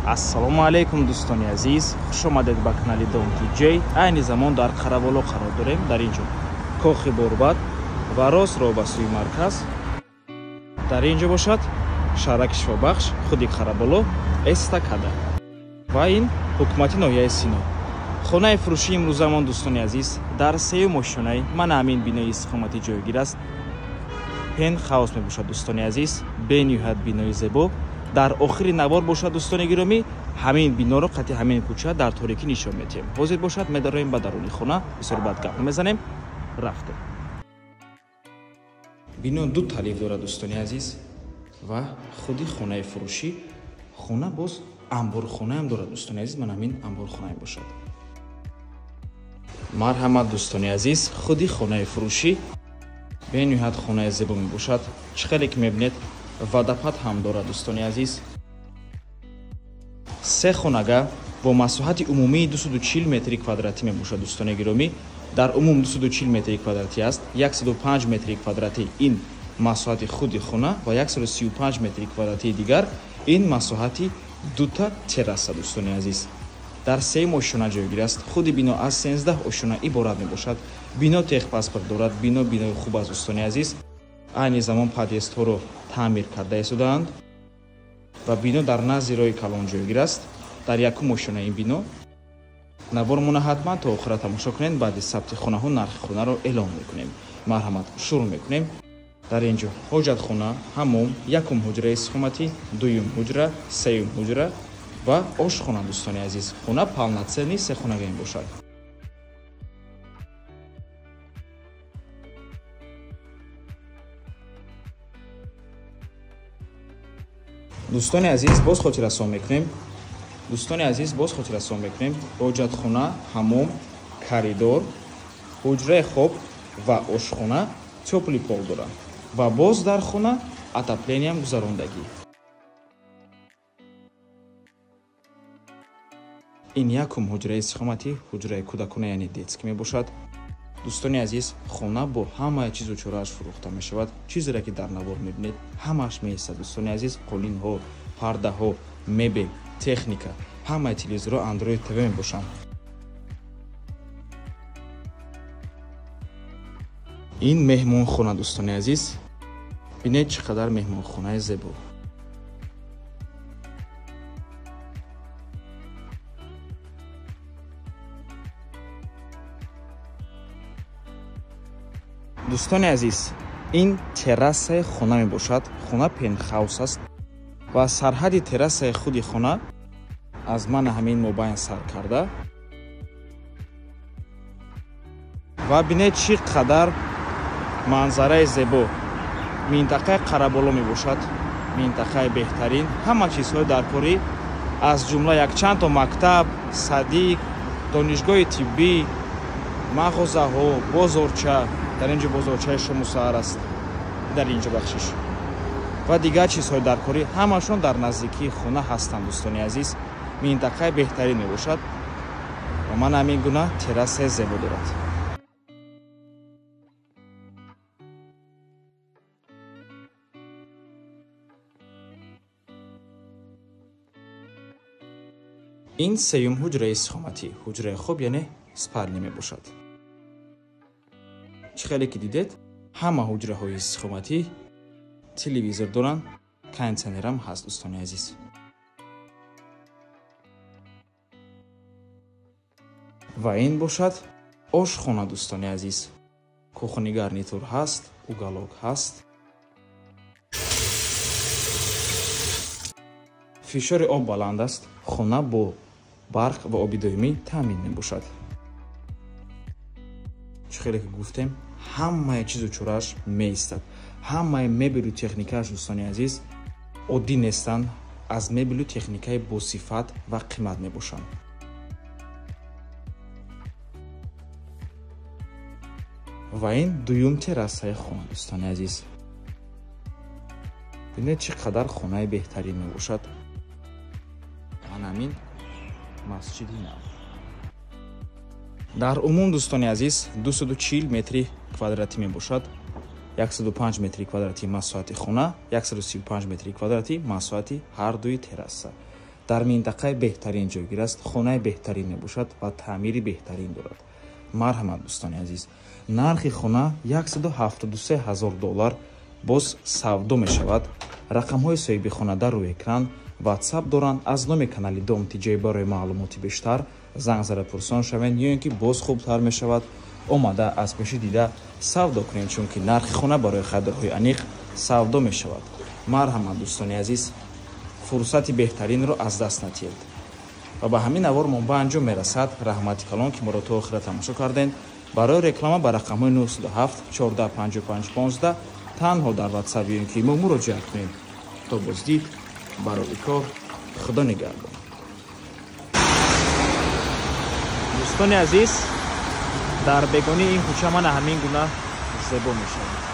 Ассалому алайкум дӯстони азиз, хуш омадед ба канали Дом TJ. Айни замон дар Қараболо қарор дорем. Дар ин ҷо кохи Борбад ва рост роҳ ба сӯи марказ. Дар ин ҷо бошад шаҳраки Шифобахш, худи Қараболо, эстакада ва ин ҳукумати ноҳияи Сино. Хонаи фурӯшии имрӯзамон дӯстони азиз дар сеюм ошёнаи ман ҳамин бинои истиқоматӣ ҷойгир аст. Пентхаус мебошад дӯстони азиз, бениҳоят бинои зебо. Дар охири навор бошад дӯстони гиромӣ ҳамин биноро қати ҳамин кӯча дар торикӣ нишон медиҳем. Ҳозир бошад медароем ба даруни хона, бисёр бад гап мезанем, рафтем. Бино ду талиф дорад дӯстони азиз ва худи хонаи фурӯшӣ. Хона боз амборхонаам дорад дӯстони азиз, ман ҳамин амборхонаам бошад. Марҳамат дӯстони азиз, худи хонаи фурӯшӣ бениҳоят хонаи зебо мебошад. Чӣ хеле ки мебинед водопад ҳам дорад дӯстони азиз. Се хонага бо масоҳати умумии 240 метри квадратӣ мебошад дӯстони гиромӣ. Дар умум 240 метри квадратӣ аст. 105 метри квадратӣ ин масоҳати худи хона ва 135 метри квадратии дигар ин масоҳати дута терраса дӯстони азиз. Дар сеюм ошёна ҷойгир аст. Худи бино аз 13 ошёна иборат мебошад. Бино техпаспорт дорад. Бино бинои хуб аст дӯстони азиз. Айни замон подъездҳоро таъмир карда истодаанд ва бино дар назди роҳи калон ҷойгир аст. Дар якум ошёнаи ин бино. Навормона ҳатман то охира тамошо кунед. Баъди сабти хонаҳо нархи хонаро эълон мекунем. Марҳамат, шурӯъ мекунем. Дар ин ҷо ҳоҷатхона, ҳаммом, якум ҳуҷраи истиқоматӣ, дуюм ҳуҷра, сеюм ҳуҷра ва ошхона дӯстони азиз. Хона полноценный сехонага мебошад. Дӯстони азиз, боз хотиррасон мекунем. Дӯстони азиз, боз хотиррасон мекунем. Ҳоҷатхона, ҳаммом, коридор, ҳуҷраи хоб ва ошхона тёплый пол доранд ва боз дар хона отоплениям гузарондагӣ. Ин якум ҳуҷраи истиқоматӣ, ҳуҷраи кӯдакона яъне детский мебошад. Дӯстони азиз, хона бо ҳамаи чизу чорааш фурӯхта мешавад. Чизере ки дар навор мебинед ҳамааш меистад дӯстони азиз. Қолинҳо, пардаҳо, мебел, техника, ҳамаи телевизорҳо Android TV мебошанд. Ин меҳмонхона дӯстони азиз. Бинед чӣ қадар меҳмонхонаи зебо. Дӯстони азиз, ин террасаи хона мебошад. Хона пентхаус аст ва сарҳади террасаи худи хона аз ман ҳамин мобайн сар карда ва бинед чӣ қадар манзараи зебо. Минтақаи Қараболо мебошад, минтақаи беҳтарин. Ҳама чизҳои даркорӣ аз ҷумла якчанд то мактаб, садик, донишгоҳи тиббӣ, мағозаҳо, бозорча. Дар ин ҷо бозорчаи шому саҳар аст, дар ин ҷо бахшиш ва дигар чизҳои даркорӣ ҳамашон дар наздикии хона ҳастанд дӯстони азиз. Минтақаи беҳтарин мебошад ва ман ҳамин гуна террасаи зебо дорад. Ин сеюм ҳуҷраи истиқоматӣ, ҳуҷраи хоб яъне спальня мебошад. Чӣ хеле ки дидед, ҳама ҳуҷраҳои истиқоматӣ телевизор доранд, кондитсионерам ҳаст дӯстони азиз. Ва ин бошад ошхона дӯстони азиз. Кухни гарнитур ҳаст, уголок ҳаст. Фишори об баланд аст. Хона бо барқ ва оби доимӣ таъмин мебошад. Чӣ хеле ки гуфтем, ҳамаи чизу чорааш меистад. Ҳамаи мебелу техникааш дӯстони азиз оддӣ нестанд, аз мебелу техникаи босифат ва қимат мебошанд. Ва ин дуюм террасаи хона дӯстони азиз. Бинед чӣ қадар хонаи беҳтарин мебошад. Ман ҳамин масҷиди нав. Дар умум дӯстони азиз 240 метри квадратӣ мебошад. 105 метри квадратӣ масоҳати хона, 135 метри квадратӣ масоҳати ҳар дуи терраса. Дар минтақаи беҳтарин ҷойгир аст, хонаи беҳтарин мебошад ва таъмири беҳтарин дорад. Марҳамат, дӯстони азиз, нархи хона 173 ҳазор доллар боз савдо мешавад. Рақамҳои соҳиби хона дар рӯи экран, WhatsApp доранд. Аз номи канали Дом ТҶ барои маълумоти бештар занг зада пурсон шавед, ё ин ки боз хубтар мешавад омада аз пеши дида савдо кунем, чунки нархи хона барои харидорҳои аниқ савдо мешавад. Марҳамат, дӯстони азиз, фурсати беҳтаринро аз даст натиҳед. Ва ба ҳамин навор мо ба анҷом мерасад. Раҳмати калон, ки моро то охира тамошо кардед. Барои реклама ба рақамҳои 907 14 55 15 танҳо дар WhatsApp ё ин ки мо муроҷиат кунед. То боздид, барои кор, Худо нигаҳбон. Дӯстони азиз, дар бегонии ин кӯча мана ҳамин гуна зебо мешавад.